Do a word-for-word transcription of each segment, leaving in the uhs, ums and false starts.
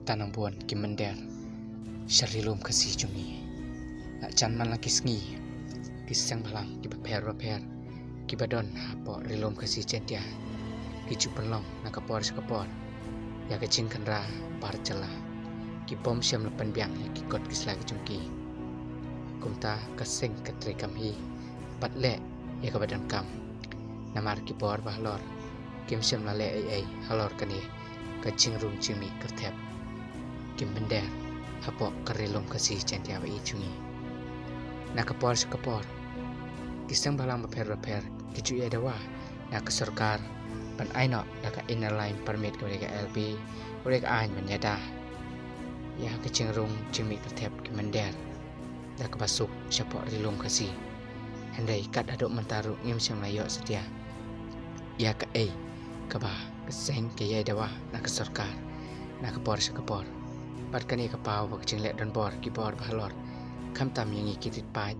Tang nang bun ki mynder sha ri lum Khasi jong ngi. La jan man la ki sngi, ki seng bhalang kiba pher bapher kiba don hapoh ri lum Khasi Jaiñtia ki ju pynlong na ka por sha ka por ïa ka jingkhynra bar jylla. Ki bym shym la pynbiang ïa ki kot ki sla ki jong ki. Kumta ka seng ka trei kam hi bad leh ïa kaba donkam. Namar ki bor ba halor kim shym la leh ei ei halor kane ka jingrung jingmih kyrthep. Ki mynder hapoh ka ri lum Khasi Jaiñtia ba ïeit jong ngi. Na ka por sha ka por ki seng bhalang bapher bapher ki ju ïai dawa na ka sorkar ban ai noh da ka Inner Line Permit kaba dei ka I L P, kaba dei ka aiñ ban ïada ïa ka jingrung jingmih kyrthep ki mynder da kaba suk shapoh ri lum Khasi. Hynrei kat haduh mynta ruh ngim shym la ïoh satia ïa kaei kaba ka seng ka ïai dawa na ka sorkar na ka por sha ka por. Bad kane ka paw ba ka jingleh donbor ki bor ba halor, khamtam ïa ngi ki rit paid,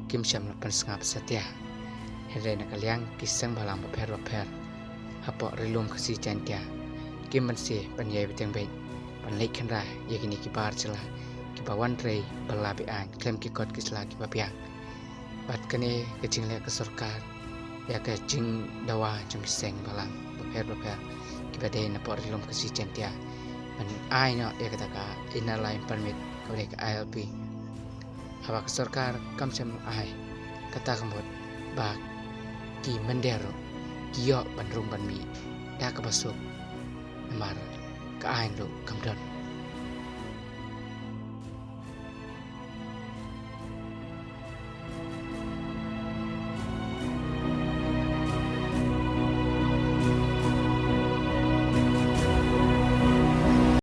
kim shym la pynsngap satia. Hynrei na ka liang ki seng bhalang bapher bapher hapoh ri lum Khasi Jaiñtia kim banse ban ïai bteng beit ban leit khynra ïa kine ki bar jylla kiba wan trei ba la be-aiñ khlem ki kot ki sla kiba biang. Bad kane ka jingleh ka sorkar ïa ka jingdawa jong ki seng bhalang bapher bapher kiba dei napoh ri lum Khasi Jaiñtia ban ai noh ïa kata ka Inner Line Permit kaba dei ka I L P. Haba ka sorkar kam shym ai, kata ka mut ba ki mynder ruh ki ïoh ban rung ban mih da kaba suk. Namar ka aiñ ruh kam don